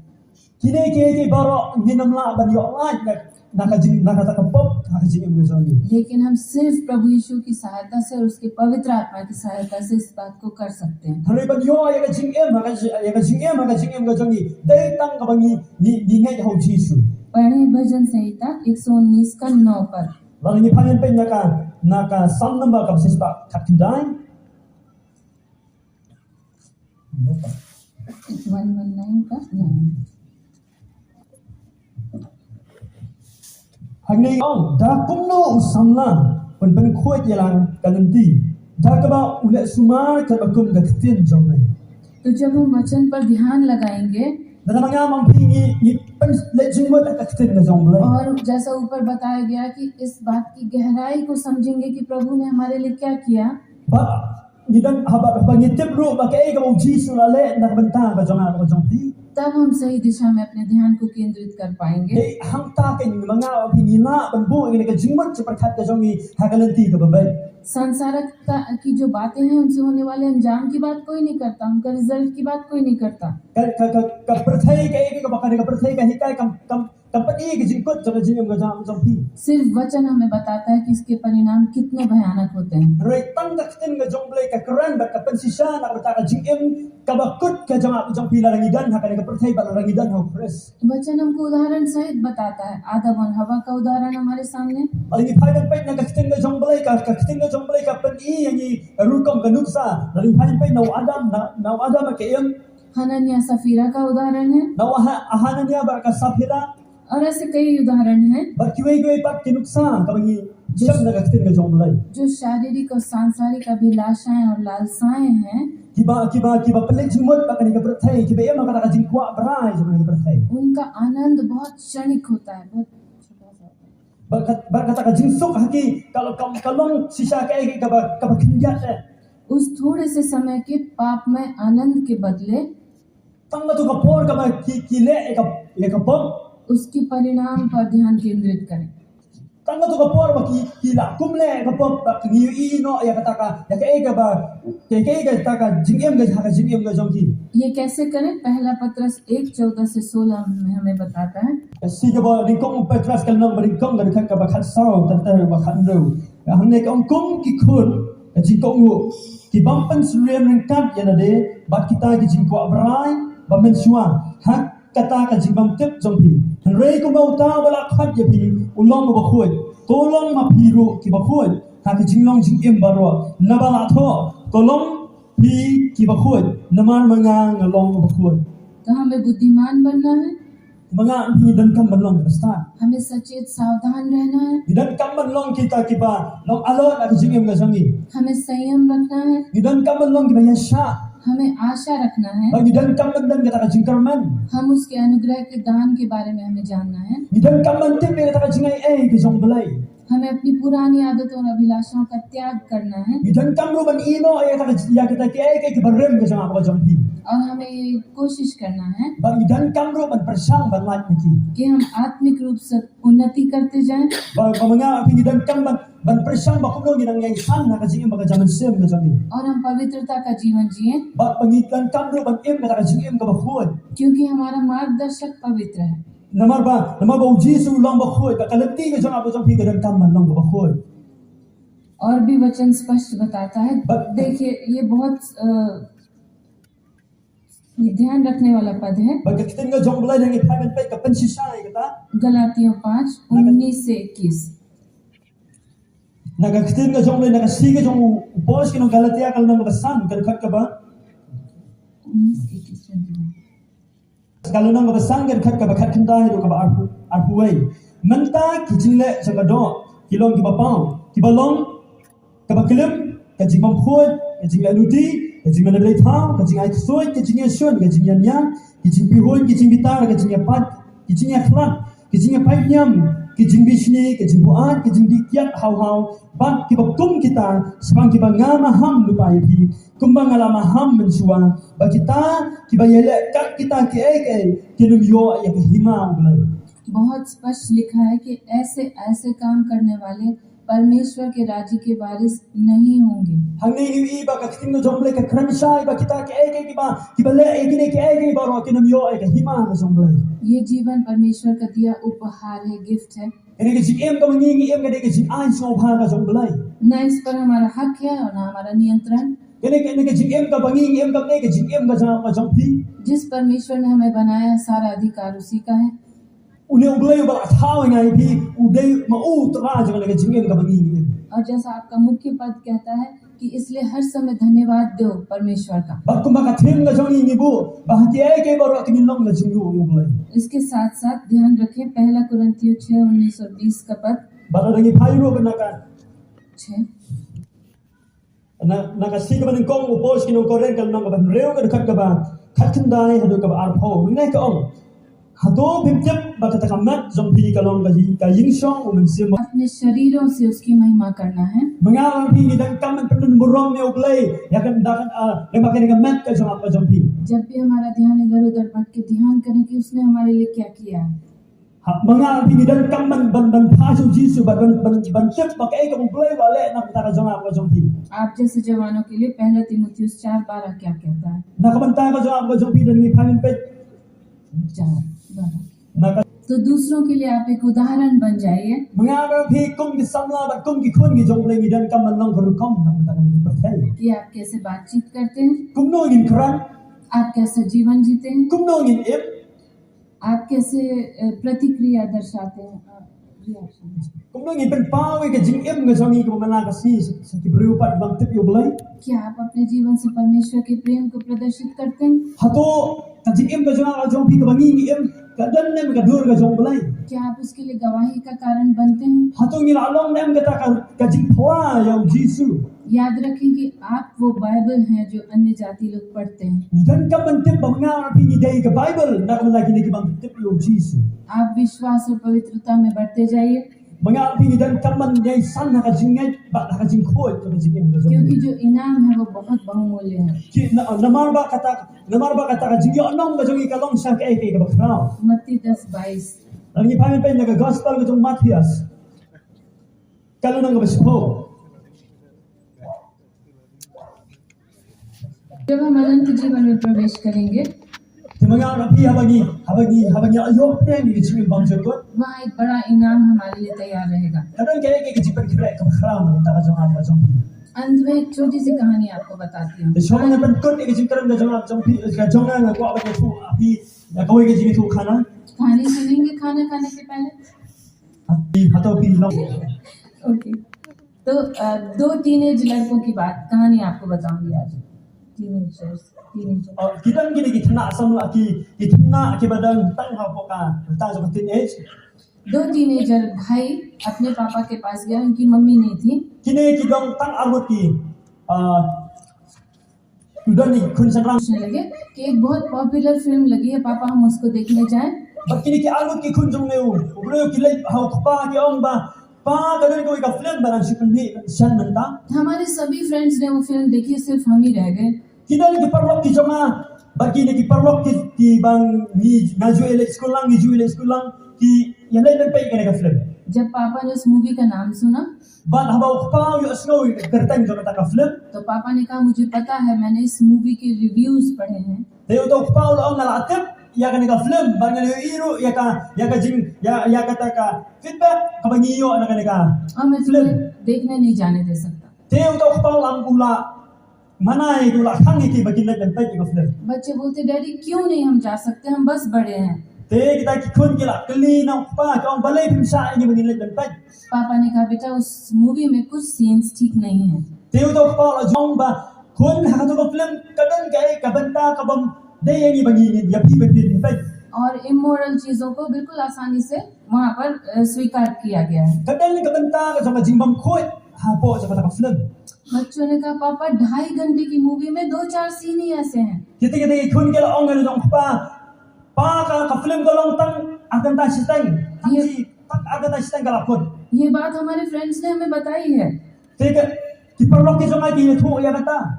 Kine kiei kiei baroh ngin ym lah ban ïoh lait na, na ka jing, na kata ka pop ha ka jingim ka jong ngi. लेकिन हम सिर्फ प्रभु यीशु की सहायता से और उसके पवित्र आत्मा की सहायता से इस बात को कर सकते हैं। Hynrei ban ïoh ïa ka jingim ha ka ji-, ïa ka jingim ha ka jingim ka jong ngi, dei tang kaba ngi, ngi, ngi ngeit ha u Jisu. पढ़ें भजन संहिता एक सौ उन्नीस का नौ पद। Lada ngi pan ïa peit na ka, na ka Salm number kaba shispah khatkhyndai. One one nine ka nine. Hangne ong, da kumno u samla un pynkhuid ïa la ka lynti, da kaba u leh sumar katba kum ka ktien jong me. तो जब हम वचन पर ध्यान लगाएंगे, Lada ma nga ma phi ngi, ngi pynleit jingmut ha ka ktien ka jong U Blei. और जैसा ऊपर बताया गया कि इस बात की गहराई को समझेंगे कि प्रभु ने हमारे लिए क्या किया, Ba ngi don, haba, haba ngi tip ruh ba kaei kaba u Jisu u la leh na ka bynta ka jong nga bad ka jong phi. तब हम सही दिशा में अपने ध्यान को केंद्रित कर पाएंगे। Dei hangta keiñ ma nga ma phi ngi lah ban buh ïa kane ka jingmut jingpyrkhat ka jong ngi ha ka lynti kaba beit. संसार का, की जो बातें हैं, उनसे होने वाले अंजाम की बात कोई नहीं करता, उनका रिजल्ट की बात कोई नहीं करता। Ka, ka, ka, ka pyrthei kaei kaei kaba kane ka pyrthei ka hikai kam, kam, kam pyni ka jingkut jong ka jingim ka jong, jong phi. सिर्फ वचन हमें बताता है कि इसके परिणाम कितने भयानक होते हैं। Hynrei tang ka ktien ka jong U Blei ka kren bad ka pynshisha na ka bynta ka jingim kaba kut ka jong nga bad jong phi lada ngi don ha kane ka pyrthei bad lada ngi don ha u Khrist. वचन हमको उदाहरण सहित बताता है, आदम और हवा का उदाहरण हमारे सामने। Lada ngi phai ban peit na ka ktien ka jong U Blei, ka, ka ktien ka jong U Blei ka pyni ïa ngi rukom ka nuksa. Lada ngi phai ban peit na u Adam, na, na u Adam bad ka Im. हनन्याह सफीरा का उदाहरण है। Na u Ha-, Hananiah bad ka Saphira. और ऐसे कई उदाहरण हैं। Bad kiwei kiwei pat ki nuksa kaba ngi shem na ka ktien ka jong U Blei. जो शारीरिक और सांसारिक अभिलाषाएं और लालसाएं हैं, Kiba, kiba, kiba pynleit jingmut bad kane ka pyrthei, kiba im ha kata ka jingkwah brai jong kane ka pyrthei. उनका आनंद बहुत क्षणिक होता है, बहुत छोटा सा होता है। Bad kat-, bad kata ka jingsuk ha ki ka, ka, ka long shisha kaei kaei kaba, kaba khyndiat eh. उस थोड़े से समय के पाप में आनंद के बदले Tang katto ka por kaba ki, ki leh ïa ka, ïa ka pop. उसके परिणाम पर ध्यान केंद्रित करें। Tang katto ka por ba ki, ki la kum leh ïa ka pop, ba ki ïohi noh ïa kata ka, ïa kaei kaba, ïa kaei kata ka jingim ka, ka jingim ka jong ki. ये कैसे करें? पहला पतरस एक चौदह से सोलह में हमें बताता है। Shi kaba nyngkong u Petros ka lynnong ba nyngkong ka dkhot kaba khatsaw, kata kaba khathynriew. Hangne ka ong, kum ki khun, ka jingkohnguh, ki bym pynsyriem ryngkat ïa lade bad kita ki jingkwah brai ba mynshuwa ha kata ka jingbymtip jong phi. Hynrei kumba uta uba la khot ïa phi u long uba khuid, to long ma phi ruh kiba khuid ha ka jinglong jingim baroh. Naba la thoh, to long phi kiba khuid, namar ma nga nga long uba khuid. तो हमें बुद्धिमान बनना है। Ma nga ma phi ngi donkam ban long kiba stad. हमें सचेत सावधान रहना है। Ngi donkam ban long kita kiba long alert ha ka jingim ka jong ngi. हमें संयम रखना है। Ngi donkam ban long kiba ïaishah. हमें आशा रखना है। Bad ngi donkam ban don kata ka jingkyrmen. हम उसके अनुग्रह के दान के बारे में हमें जानना है। Ngi donkam ban tip ïa kata ka jingai ei ka jong U Blei. हमें अपनी पुरानी आदतों और अभिलाषाओं का त्याग करना है। Ngi donkam ruh ban ïeh noh ïa kata ka, ïa kata kiei kiei kiba rim ka jong nga bad ka jong phi. और हमें ये कोशिश करना है Bad ngi donkam ruh ban pyrshang ban lait na ki. कि हम आत्मिक रूप से उन्नति करते जाएं। Ba, ba ma nga ma phi ngi donkam ban Ban pyrshang ba kumno ngin nang ïasan ha ka jingim bad ka jaman sem ka jong ngi. और हम पवित्रता का जीवन जिएं। Bad ba ngin donkam ruh ban im kata ka jingim kaba khuid. क्योंकि हमारा मार्गदर्शक पवित्र है। Namar ba, namar ba u Jisu u long ba khuid, bad ka lynti ka jong nga bad jong phi ka donkam ban long kaba khuid. और भी वचन स्पष्ट बताता है। But देखिए, ये बहुत, अ, ये ध्यान रखने वाला पद है। Bad ka ktien ka jong u Blei ngi phai ban peit ka pynshisha ïa kata. गलातियों पाँच, उन्नीस से इक्कीस। Na ka ktien ka jong u Blei, na ka shithi ka jong u Paul sha ki nong Galatia ka lynnong kaba san ka dkhot kaba. उन्नीस, इक्कीस, ट्वेंटी वन। Ka lynnong kaba san ka dkhot kaba khatkhyndai haduh kaba arphew, arphew wei. Mynta ki jingleh jong ka doh ki long kiba paw, kiba long kaba klim, ka jingbymkhuid, ka jingleh nuti, ka jingmane blei thaw, ka jingai ksuid, ka jingïashun, ka jingïania, ka jingpyrhuid, ka jingbitar, ka jingïapait, ka jingïakhlad, ka jingïapait niam, ka jingbishni, ka jingbuaid, ka jingdih kiad haw haw, bad kiba kum kita, shaphang kiba nga maham lypa ïa phi, kumba nga la maham mynshuwa, ba kita kiba ïaleh kat kita kiei kiei kin ym ïoh ïa ka hima U Blei. बहुत स्पष्ट लिखा है कि ऐसे, ऐसे काम करने वाले परमेश्वर के राज्य के वारिस नहीं होंगे। Hangne ngi ïohi ba ka ktien ka jong U Blei ka kren shai ba kita kiei kiei kiba, kiba leh ïa kine kiei kiei baroh kin ym ïoh ïa ka hima ka jong U Blei. ये जीवन परमेश्वर का दिया उपहार है, गिफ्ट है। Kane ka jingim kaba ngi ngi im ka dei ka jingai sngewbha ka jong U Blei. ना इस पर हमारा हक है और ना हमारा नियंत्रण। Kane, kane ka jingim kaba ngi ngi im ka dei ka jingim ka jong, ka jong phi. जिस परमेश्वर ने हमें बनाया, सारा अधिकार उसी का है। Une U Blei uba la thaw ïa ngi, phi, u dei ma u u trai jong kane ka jingim kaba ngi ngi im. और जैसा आपका मुख्य पद कहता है कि इसलिए हर समय धन्यवाद दो परमेश्वर का। Bad kumba ka theme ka jong ngi ngi buh ba ha kiei kiei baroh to ngin long ka jingïohi ïa U Blei. इसके साथ साथ ध्यान रखें, पहला कुरिन्थियों छह, उन्नीस और बीस का पद। Bad lada ngi phai ruh na ka, छह। Na, na ka shithi kaba nyngkong u Paul sha ki nong Korinth ka lynnong kaba hynriew ka dkhot kaba khatkhyndai haduh kaba arphew. Ngi nai ka ong. Hato phim tip ba kata ka met jong phi ka long ka ïing, ka ïing shong u Mynsiem? अपने शरीरों से उसकी महिमा करना है। Ma nga ma phi ngi donkam ban pyndon burom ïa U Blei ïa kane ka, ah, ïa kane ka met ka jong nga ka jong phi. जब भी हमारा ध्यान इधर उधर भटके, ध्यान करें कि उसने हमारे लिए क्या किया है। Ha, ma nga ma phi ngi donkam ban, ban, ban phai sha u Jisu, ban, ban, ban, ban tip ba kaei kaba U Blei u la leh na ka bynta ka jong nga ka jong phi. आप जैसे जवानों के लिए पहला तीमुथियुस चार बारह क्या कहता है? Na ka bynta ka jong nga ka jong phi, lada ngi phai ban peit. चार बारह। Na ka, तो दूसरों के लिए आप एक उदाहरण बन जाइए। Ma nga ma phi kum ki samla bad kum ki khun ki jong U Blei ngi donkam ban long ka rukom na ka bynta kane ka pyrthei. कि आप कैसे बातचीत करते हैं। Kumno ngin kren. आप कैसा जीवन जीते हैं। Kumno ngin im. आप कैसे, अ, प्रतिक्रिया दर्शाते हैं, अ, रिएक्शन? Kumno ngin pynpaw ïa ka jingim ka jong ngi kaba man la ka sngi sha, sha ki briew pat bym tip ïa U Blei? क्या आप अपने जीवन से परमेश्वर के प्रेम को प्रदर्शित करते हैं? Hato ka jingim ka jong nga ka jong phi kaba ngi ngi im ka don ne em ka dur ka jong U Blei? क्या आप उसके लिए गवाही का कारण बनते हैं? Hato ngi la long ne em kata ka, ka jingphla ïa u Jisu? याद रखें कि आप वो बाइबल हैं जो अन्य जाति लोग पढ़ते हैं। Ngi donkam ban tip ba ma nga ma phi ngi dei ka Baibl na ka bynta kine ki bym tip ïa u Jisu. आप विश्वास और पवित्रता में बढ़ते जाइए। Ma nga ma phi ngi donkam ban ïasan ha ka jingngeit bad ha ka jingkhuid ka jingim ka jong ngi. क्योंकि जो इनाम है वो बहुत बहुमूल्य है। Ki, na, namar ba kata, namar ba kata ka jingïohnong ka jong ngi ka long sha kaei kaei kaba khraw. मत्ती दस बाईस। Lada ngi phai ban peit na ka gospel ka jong u Mathaios. Ka lynnong kaba shiphew. जब हम अनंत जीवन में प्रवेश करेंगे, Te ma nga ma phi haba ngi, haba ngi, haba ngi ïoh pdiang ïa ka jingim bymjukut. वहाँ एक बड़ा इनाम हमारे लिए तैयार रहेगा। Ka don kaei kaei ka jingpynkhreh kaba khraw na ka bynta ka jong nga ka jong phi. अंत में एक छोटी सी कहानी आपको बताती हूँ। Te shuwa ngan pynkut ïa ka jingkren ka jong nga ka jong phi, ka jong nga nga kwah ban ïathuh ïa phi ïa kawei ka jingïathuhkhana. कहानी सुनेंगे खाना खाने के पहले? Phi, hato phi long. ओके। तो, अ, दो टीनेज लड़कों की बात, कहानी आपको बताऊंगी आज। टीनेजर्स, टीनेजर। Ki don kine ki khynnah samla ki, ki khynnah kiba dang tang hapoh ka rta jong ka teenage. दो टीनेजर भाई अपने पापा के पास गए, उनकी मम्मी नहीं थी। Kine ki don tang arngut ki, ah, ki don ki khun shynrang. पूछने लगे कि एक बहुत पॉपुलर फिल्म लगी है, पापा हम उसको देखने जाएं? Bad kine ki arngut ki khun jong une u briew ki leit ha u kpa ki ong ba, Pa, ka don kawei ka film ba nang shu pynmih shen mynta. हमारे सभी फ्रेंड्स ने वो फिल्म देखी, सिर्फ हम ही रह गए। Ki don ki paralok ki jong nga, bad kine ki paralok ki, kiba ngi, nga ju ïaleit skul lang, ngi ju ïaleit skul lang, ki ïaleit ban peit kane ka film. जब पापा ने उस मूवी का नाम सुना, bad haba u kpa u ïohsngew ïa ka kyrteng jong kata ka film, तो पापा ने कहा, "मुझे पता है, मैंने इस मूवी के रिव्यूज पढ़े हैं।" Te uta u kpa u la ong, "Nga la tip ïa kane ka film, bad nga la ïohi ruh ïa ka, ïa ka jing, ïa, ïa kata ka feedback kaba ngi ïoh na kane ka film." और मैं तुम्हें देखने नहीं जाने दे सकता। Te uta u kpa u la, u la mana ïa ki, u la khang ïa ki ba kin leit ban peit ïa ka film. बच्चे बोलते, "डैडी, क्यों नहीं हम जा सकते, हम बस बड़े हैं।" Te kita ki khun ki la kylli na u kpa, ki ong, "Balei phim shah ïa ngi ba ngin leit ban peit?" पापा ने कहा, "बेटा, उस मूवी में कुछ सीन्स ठीक नहीं है।" Te uta u kpa u la jubab ba, "Khun, ha katu ka film ka don kaei ka bynta kabym dei ïa ngi ba ngin ïa phi ba phin peit." और इमोरल चीजों को बिल्कुल आसानी से वहां पर, अ, स्वीकार किया गया है। Ka don ka bynta ka jong ka jingbymkhuid hapoh jong kata ka film. बच्चों ने कहा, "पापा, ढाई घंटे की मूवी में दो चार सीन ही ऐसे हैं।" Kita, kita ki khun ki la ong ïa u kpa, "Pa, ka, ka film ka long tang ar kynta shiteng, tang, ये, shi, tang ar kynta shiteng ka la kut." ये बात हमारे फ्रेंड्स ने हमें बताई है। Te ki paralok ki jong nga ki ïathuh ïa kata.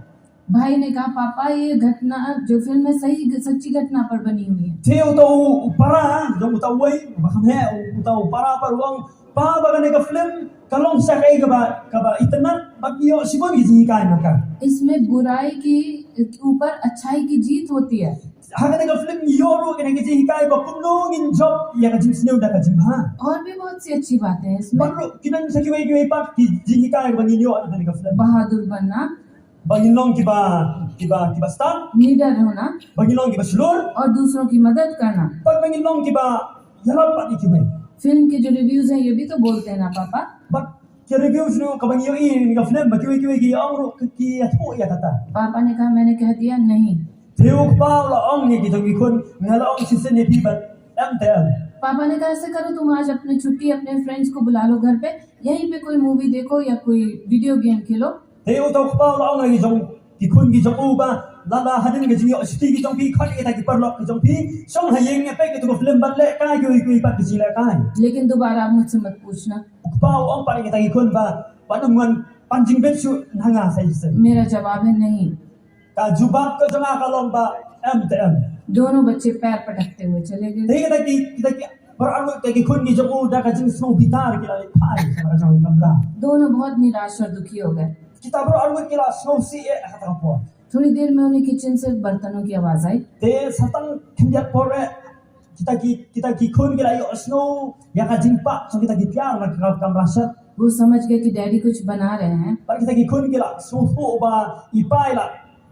भाई ने कहा, "पापा, ये घटना जो फिल्म है, सही, सच्ची घटना पर बनी हुई है।" Te uta u, u para jong uta uwei ba kham heh, uta u para pat u ong, "Pa, ba kane ka film ka long sa kaei kaba, kaba itynnad, bad ngi ïoh shibun ki jinghikai na ka." इसमें बुराई के ऊपर अच्छाई की जीत होती है। Ha kane ka film ngi ïoh ruh kane ka jinghikai ba kumno ngin jop ïa ka jingsniew da ka jingbha. और भी बहुत सी अच्छी बातें हैं इसमें। Bad ruh ki don sa kiwei kiwei pat ki jinghikai ba ngin ïoh na kane ka film. बहादुर बनना। Ba ngin long kiba, kiba, kiba stad. निडर होना। Ba ngin long kiba shlur. और दूसरों की मदद करना। Bad ba ngin long kiba ïarap pat ïa kiwei. फिल्म के जो रिव्यूज हैं, ये भी तो बोलते हैं ना, पापा? Bad ki reviews ruh kaba ngi ïohi ïa ka film, ba kiwei kiwei ki ong ruh ki, ki ïathuh ïa kata. पापा ने कहा, "मैंने कह दिया नहीं।" Te u kpa u la ong ïa ki jong ki khun, "Nga la ong shisien ïa phi ba em te em." पापा ने कहा, "ऐसे करो, तुम आज अपनी छुट्टी अपने फ्रेंड्स को बुला लो घर पे, यहीं पे कोई मूवी देखो या कोई वीडियो गेम खेलो।" Te uta u kpa u la ong ïa ki jong ki khun ki jong u ba, "Lada hadien ka jingïoh shuti ki jong phi, khot ïa kita ki paralok ki jong phi, shong ha ïing, peit katu ka film bad lehkai kiwei kiwei pat ki jinglehkai." "लेकिन दोबारा आप मुझसे मत पूछना।" U kpa u ong pat ïa kita ki khun ba, "Wat nym wan pan jingbit shuh na nga sa shisien." मेरा जवाब है नहीं। Ka jubab ka jong nga ka long ba em te em. दोनों बच्चे पैर पटकते हुए चले गए। Te kita ki, kita ki baroh arngut ki khun ki jong u da ka jingsngewbitar ki la leit phai sha ka jong ka kamra. दोनों बहुत निराश और दुखी हो गए। Kita baroh arngut ki la sngewsih eh ha kata ka por. थोड़ी देर में उन्हें किचन से बर्तनों की आवाज आई। Te sa tang khyndiat por eh, kita ki, kita ki khun ki la ïohsngew ïa ka jingpah jong kita ki tiar na ka kamra shet. वो समझ गए कि डैडी कुछ बना रहे हैं। Bad kita ki khun ki la sngewthuh ba i pa i la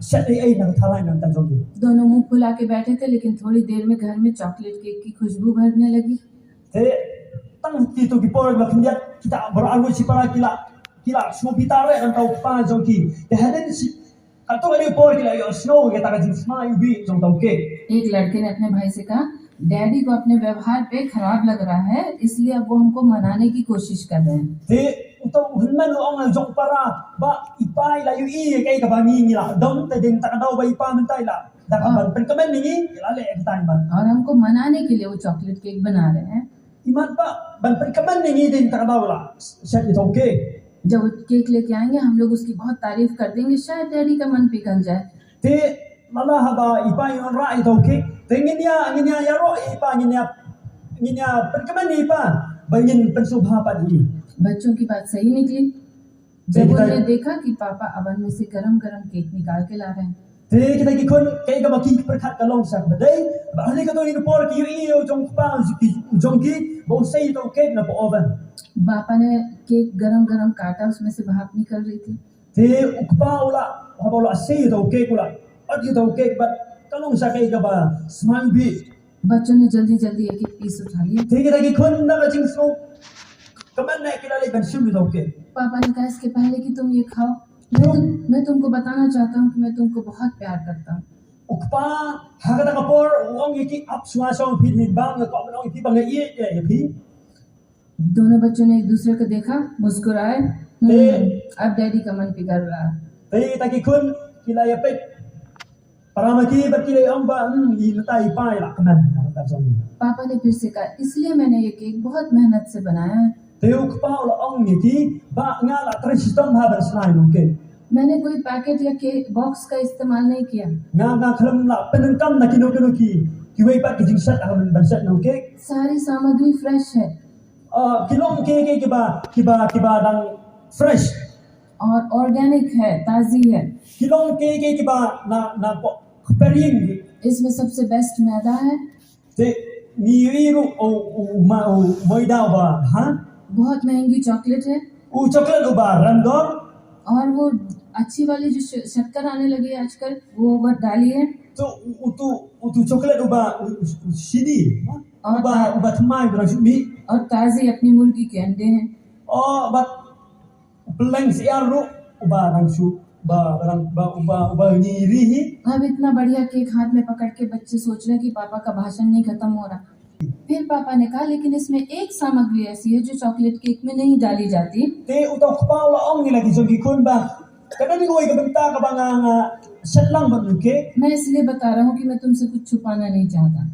shet ei ei na ka tharai na ka bynta jong ki. दोनों मुंह फुला के बैठे थे, लेकिन थोड़ी देर में घर में चॉकलेट केक की खुशबू भरने लगी। Te tang kito ki por ba khyndiat kita baroh arngut shipara ki la, ki la sngewbitar eh na ka bynta u kpa jong ki. Te hadien shi, katto katne por ki la ïohsngew ïa kata ka jingsmai u bih jong uta u kek. एक लड़के ने अपने भाई से कहा, "डैडी को अपने व्यवहार पे खराब लग रहा है, इसलिए अब वो हमको मनाने की कोशिश कर रहे हैं।" Te uta u hynmen u ong ïa u jong u para ba i pa i la ïohi ïa kaei kaba ngi ngi la don, te dei na kata ka daw ba i pa mynta i la, da ka, हाँ, ban pynkmen ïa ngi, i la leh ïa kata i mat. और हमको मनाने के लिए वो चॉकलेट केक बना रहे हैं। I mat ba ban pynkmen ïa ngi, dei na kata ka daw i la shet ïa uta u kek. जब वो केक लेके आएंगे, हम लोग उसकी बहुत तारीफ कर देंगे, शायद डैडी का मन पिघल जाए। Te lada haba i pa i wanrah ïa uta u kek, te ngin ïa, ngin ïa ïaroh ïa i pa, ngin ïa, ngin ïa pynkmen ïa i pa ba ngin pynsngewbha pat ïa i. बच्चों की बात सही निकली। जब उन्होंने देखा कि पापा अवन में से गरम गरम केक निकाल के ला रहे हैं। Te kita ki khun, kaei kaba ki pyrkhat ka long sa kaba dei, ba ha kane kato ka por ki ïohi ïa u jong u kpa, u jong ki, ba u sei ïa uta u kek na ka oven. पापा ने केक गरम गरम काटा, उसमें से भाप निकल रही थी। Te u kpa u la, haba u la sei ïa uta u kek, u la ot ïa uta u kek, bad ka long sa kaei kaba smai bih. बच्चों ने जल्दी जल्दी एक एक पीस उठा लिया। Te kita ki khun na ka jingsngewkmen eh ki la leit ban shim ïa uta u kek. पापा ने कहा, "इसके पहले कि तुम ये खाओ, मैं तुम, मैं तुमको बताना चाहता हूँ कि मैं तुमको बहुत प्यार करता हूँ।" U kpa ha kata ka por u ong ïa ki, "Ap shuwa shuwa, phi, phi, ba nga kwah ban ong ïa phi ba nga ïeit ïa phi." दोनों बच्चों ने एक दूसरे को देखा, मुस्कुराए। हम्म, अब डैडी का मन पिघल रहा है। Te kita ki khun ki la ïapeit para ma ki bad ki la ong ba, "Hmm, i mynta i pa i la kmen na ka bynta jong ngi." पापा ने फिर से कहा, "इसलिए मैंने ये केक बहुत मेहनत से बनाया है।" Te u kpa u la ong ïa ki ba, "Nga la trei shitom ha ban shna ïa uno u kek." मैंने कोई पैकेट या के-, बॉक्स का इस्तेमाल नहीं किया। Nga, nga khlem la pyndonkam na kino kino ki, kiwei pat ki jingshet ha ban shet ïa uno u kek. सारी सामग्री फ्रेश है। Uh, ki long kiei kiei kiba, kiba, kiba dang fresh. और ऑर्गेनिक है, ताजी है। Ki long kiei kiei kiba na, na pok kpering. इसमें सबसे बेस्ट मैदा है। Te ngi ïohi ruh u, u, ma, u maida uba, ha? बहुत महंगी चॉकलेट है। U chocolate uba rem dor. और वो अच्छी वाली जो श- शक्कर आने लगी है आजकल, वो वो डाली है। To u, utu, utu chocolate uba, u, u, u shini, ha? और Uba, uba thymmai, uba rem shini. और ताजी अपनी मुर्गी के अंडे हैं। Oh, bad u pylleng syiar ruh uba rem shu, uba, uba, uba, uba ngi ri hi. अब इतना बढ़िया केक हाथ में पकड़ के बच्चे सोच रहे हैं कि पापा का भाषण नहीं खत्म हो रहा। फिर पापा ने कहा, लेकिन इसमें एक सामग्री ऐसी है जो चॉकलेट केक में नहीं डाली जाती। Te uta u kpa u la ong ïa la ki jong ki khun ba, ka don kawei ka bynta kaba nga, nga shet lang bad u kek. मैं इसलिए बता रहा हूँ कि मैं तुमसे कुछ छुपाना नहीं चाहता।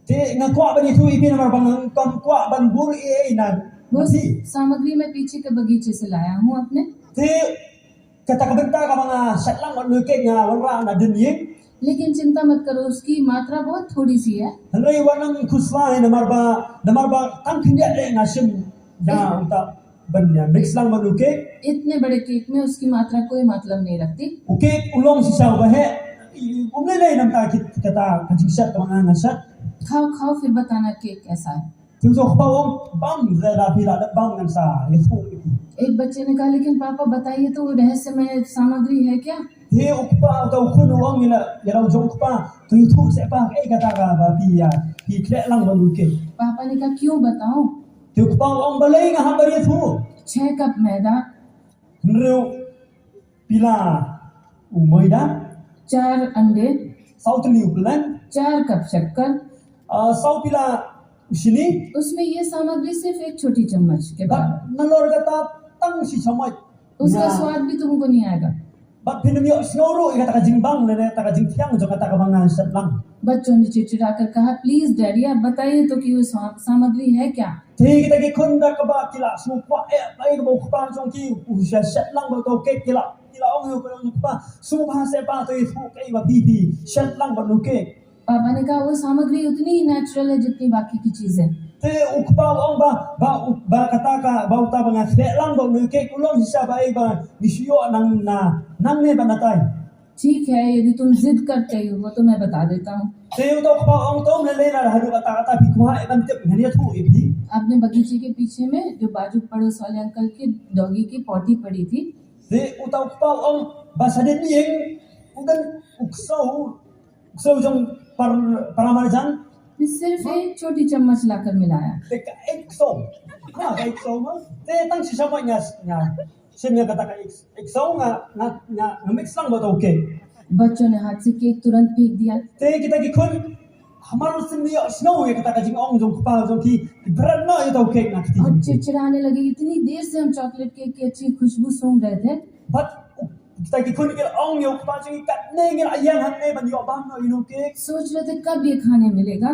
Te nga kwah ban ïathuh ïa phi namar ba nga kam kwah ban bun ei ei na. वो Nasi. सामग्री मैं पीछे के बगीचे से लाया हूँ अपने। Te kata ka bynta kaba nga shet lang bad u kek nga wanrah na dien ïing. लेकिन चिंता मत करो, उसकी मात्रा बहुत थोड़ी सी है। Hynrei wat nang khuslai namar ba, namar ba tang khyndiat eh nga shim da uta ban ïa mix lang bad u kek. इतने बड़े केक में उसकी मात्रा कोई मतलब नहीं रखती। U kek u long shisha uba heh. Um lei lei namar kata ka jingshet kaba nga nga shet. खाओ खाओ, फिर बताना केक कैसा है। Te uta u kpa u ong, bam, lada phi la dep bam ngan sa ïathuh ïa phi. एक बच्चे ने कहा, लेकिन पापा बताइए तो, वो रहस्यमय सामग्री है क्या? Te u kpa, uta u khun u ong ïa la, ïa la u jong u kpa, to ïathuh seh pa kaei kata kaba phi ïa, phi khleh lang bad u kek. पापा ने कहा, क्यों बताऊं? Te u kpa u ong, balei nga hap ban ïathuh. छह कप मैदा, Hynriew pila u maida, चार अंडे, saw tylli u pylleng, चार कप शक्कर। ah, saw pila u shini. उसमें ये सामग्री सिर्फ एक छोटी चम्मच के Bad बराबर। nalor kata tang shi chamoit. उसका Nga. स्वाद भी तुमको नहीं आएगा। Bad phin ym ïohsngew ruh ïa kata ka jingbang lane kata ka jingthiang jong kata kaba nga shet lang. बच्चों ने चिड़चिड़ा कर कहा, प्लीज डैडी, आप बताइए तो कि वो सा-, सामग्री है क्या? Te kita ki khun da kaba ki la sngewkwah eh ba ïa kaba u kpa jong ki u shet, shet lang bad uta u kek, ki la, ki la ong ïa u kpa, sngewbha seh pa, to ïathuh kaei ba phi phi shet lang bad u kek. पापा ने कहा, वो सामग्री उतनी ही नेचुरल है जितनी बाकी की चीजें। Te u kpa u ong ba, ba, u, ba kata ka, ba uta ba nga khleh lang bad u kek u long shisha ba ei ba ngi shu ïoh nang na, nangne bad natai. ठीक है, यदि तुम जिद करते हो तो मैं बता देता हूँ। Te uta u kpa u ong, to ym lei lei, lada haduh katta katta phi kwah eh ban tip ngan ïathuh ïa phi. अपने बगीचे के पीछे में जो बाजू पड़ोस वाले अंकल के डॉगी की पॉटी पड़ी थी, Te uta u kpa u ong ba shadien ïing u don u ksew, u ksew jong par, para marjan. मैं सिर्फ एक छोटी चम्मच लाकर मिलाया। Te kaei u ksew. Ha, kaei u ksew ma. Te tang shi chamoit nga, nga shim ïa kata kaei u ksew nga, nga, nga, nga mix lang bad uta u kek. बच्चों ने हाथ से केक तुरंत फेंक दिया। Te kita ki khun, hamar shu ïohsngew ïa kata ka jingong jong u kpa jong ki, ki bret noh ïa uta u kek na kti. और चिड़चिड़ाने लगे, इतनी देर से हम चॉकलेट केक की अच्छी खुशबू सूंघ रहे थे। Bad kita ki khun ki la ong ïa u kpa jong ki, katne ngi la ïeng hangne ban ïoh bam noh ïa une u kek. सोच रहे थे कब ये खाने मिलेगा।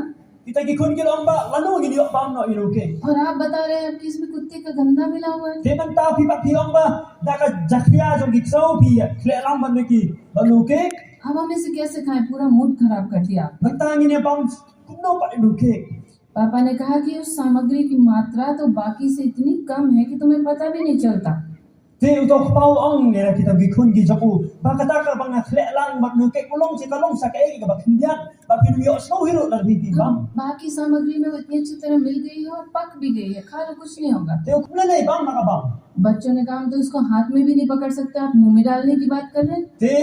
Kita ki khun ki la ong ba lano ngin ïoh bam noh ïa une u kek. और आप बता रहे हैं आपकी इसमें कुत्ते का गंदा मिला हुआ है। Te mynta phi pat phi ong ba da ka jakhlia jong ki ksew phi khleh lang bad une u kek, bad une u kek. अब हम इसे कैसे खाएं, पूरा मूड खराब कर दिया। Mynta ngin ïa bam kumno pat ïa une u kek. पापा ने कहा कि उस सामग्री की मात्रा तो बाकी से इतनी कम है कि तुम्हें पता भी नहीं चलता। Te uta u kpa u ong ïa kita ki khun ki jong u ba kata kaba nga khleh lang bad une u kek u long shisha, ka long shisha kaei kaba khyndiat ba phin ym ïohsngew hi ruh lada phi phi bam. बाकी सामग्री में वो इतनी अच्छी तरह मिल गई है और पक भी गई है, खा लो, कुछ नहीं होगा। Te u khleh lei bam ma ka bam. बच्चों ने कहा, हम तो इसको हाथ में भी नहीं पकड़ सकते, आप मुंह में डालने की बात कर रहे हैं। Te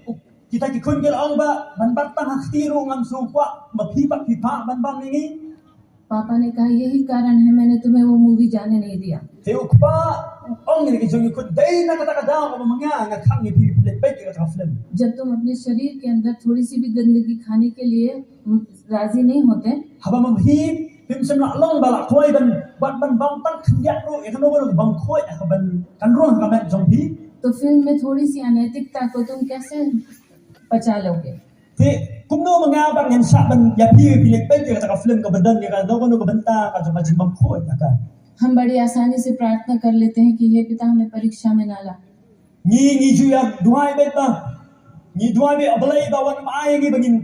u, kita ki khun ki la ong ba ban bat tang ha kti ruh ngam sngewkwah, ma phi pat phi phah ban bam ïa ngi. पापा ने कहा, यही कारण है मैंने तुम्हें वो मूवी जाने नहीं दिया। Te u kpa u ong ïa ki jong ki khun, dei na kata ka daw kaba ma nga nga khang ïa phi phi leit peit ïa kata ka film. जब तुम अपने शरीर के अंदर थोड़ी सी भी गंदगी खाने के लिए राजी नहीं होते, Haba ma phi phim shym la long ba la khoi ban, ban, ban bam tang khyndiat ruh ïa kano kano ka bym khoi, ïa ka ban kan rung ha ka met jong phi. तो फिल्म में थोड़ी सी अनैतिकता को तुम कैसे पचा लोगे? Te kumno ma nga ba ngan shah ban ïa phi, phi leit peit ïa kata ka film kaba don ïa kano kano ka bynta ka jong ka jingbymkhoi ïa ka. हम बड़ी आसानी से प्रार्थना कर लेते हैं कि हे पिता, हमें परीक्षा में ना ला। Ngi, ngi ju ïa duwai beit ba, ngi duwai beit, A Blei, ba wat ym ai ngi ba ngin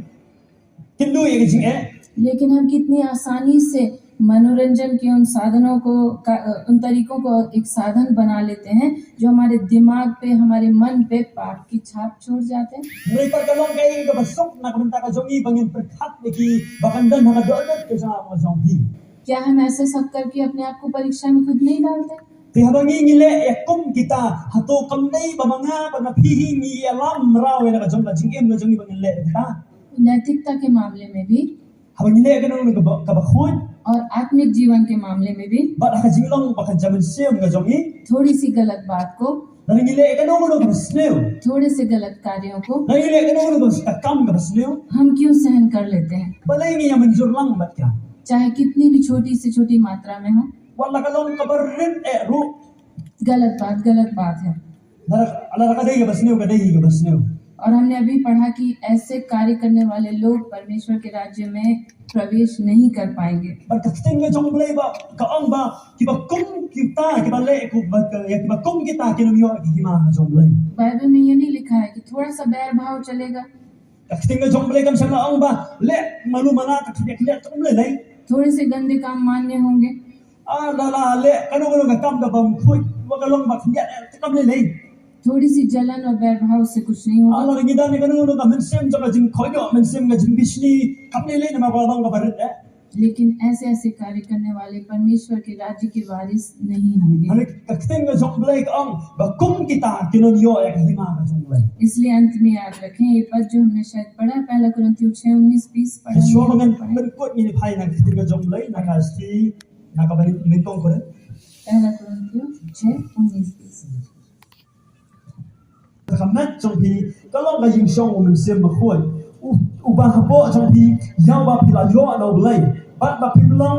kynduh ïa ka jingeh. लेकिन हम कितनी आसानी से मनोरंजन के उन साधनों को का, उन तरीकों को एक साधन बना लेते हैं जो हमारे दिमाग पे, हमारे मन पे पाप की छाप छोड़ जाते हैं। Hynrei pat ka long kaei kaba suk na ka bynta ka jong ngi ba ngin pyrkhat ïa ki ba kan don ha ka dohnud ka jong ngi. क्या हम ऐसा सब करके अपने आप को परीक्षा में खुद नहीं डालते? Te haba ngi ngi leh ïa kum kita, hato kam dei ba ma nga bad ma phi hi ngi ïalam mraw ïa la ka jong ka jingim ka jong ngi ba ngin leh ïa kita? नैतिकता के मामले में भी। Haba ngi leh kano kano kaba, kaba khuid. और आत्मिक जीवन के मामले में भी। Bad ha ka jinglong bad ka jaid mynsiem ka jong ngi. थोड़ी सी गलत बात को। Lada ngi leh kano kano kaba sniew. थोड़े से गलत कार्यों को। Lada ngi leh kano kano kano kaba, ka kam kaba sniew. हम क्यों सहन कर लेते हैं? Balei ngi ïa mynjur lang bad ka? चाहे कितनी भी छोटी से छोटी मात्रा में हो। Wat la ka long kaba rit eh ruh. गलत बात गलत बात है। Lada, lada ka dei kaba sniew, ka dei kaba sniew. और हमने अभी पढ़ा कि ऐसे कार्य करने वाले लोग परमेश्वर के राज्य में प्रवेश नहीं कर पाएंगे। Bad ka ktien ka jong U Blei ba ka ong ba kiba kum kita, kiba leh kum, ba ka, ïa kiba kum kita kin ym ïoh ïa ka hima ka jong U Blei. बाइबल में ये नहीं लिखा है कि थोड़ा सा बैर भाव चलेगा। Ka ktien ka jong U Blei kam shym la ong ba leh mano mano ka khyndiat khyndiat, kam lei lei. थोड़े से गंदे काम मान्य होंगे। Ah, la, la leh kano kano ka kam kaba ym khuid, wat ka long ba khyndiat, eh, kam lei lei. थोड़ी सी जलन और बैर भाव से कुछ नहीं होगा। Ah, lada ngi don ïa kano kano ka mynsiem jong ka jingkohnguh, mynsiem ka jingbishni, kam lei lei namar ba long kaba rit eh. लेकिन ऐसे ऐसे कार्य करने वाले परमेश्वर के राज्य के वारिस नहीं होंगे। Hynrei ka ktien ka jong U Blei ka ong ba kum kita kin ym ïoh ïa ka hima ka jong U Blei. इसलिए अंत में याद रखें, ये पद जो हमने शायद पढ़ा, पहला कुरिन्थियों छह उन्नीस बीस पढ़ा। Shuwa ba ngan pynkut, ngin ïa phai na ka ktien ka jong U Blei na ka shithi, na kaba nyngkong Korinth. पहला कुरिन्थियों छह उन्नीस बीस। Ka met jong phi ka long ka jingshong u Mynsiem Bakhuid, u, uba hapoh jong phi, ïa uba phi la ïoh na U Blei, bad ba phim long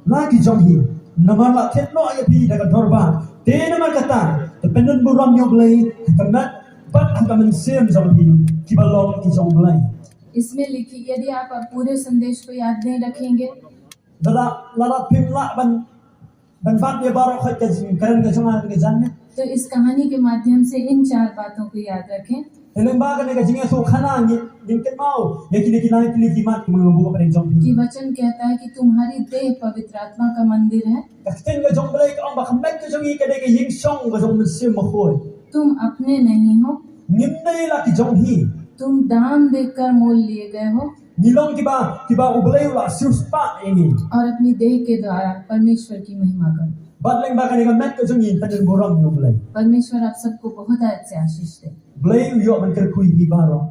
la ki jong phi, namar la thied noh ïa phi da ka dorbar. Te namar kata, to pyndon burom ïa U Blei ha ka met bad ha ka mynsiem jong phi, kiba long ki jong U Blei. इसमें लिखी, यदि आप पूरे संदेश को याद नहीं रखेंगे, Lada, lada phim lah ban, ban bat ïa baroh khoit ka jingkren ka jong nga ha kane ka janmiet. तो इस कहानी के माध्यम से इन चार बातों को याद रखें। Te lyngba kane ka jingïathuhkhana ngin, ngin kynmaw ïa kine ki lai tylli ki mat kiba nga buh hapdeng jong phi. कि वचन कहता है कि तुम्हारी देह पवित्र आत्मा का मंदिर है। Ka ktien ka jong U Blei ka ong ba ka met ka jong ngi ka dei ka ïingshong ka jong u Mynsiem Bakhuid. तुम अपने नहीं हो। Ngim dei la ki jong phi. तुम दाम देकर मोल लिए गए हो। Ngi long kiba, kiba U Blei u la siewspah ïa ngi. और अपनी देह के द्वारा परमेश्वर की महिमा करो। Bad lyngba kane ka met ka jong ngi, ngin pyndon burom ïa U Blei. परमेश्वर आप सबको बहुत ऐसे आशीष दे। Blei u ïoh ban kyrkhu ïa ngi baroh.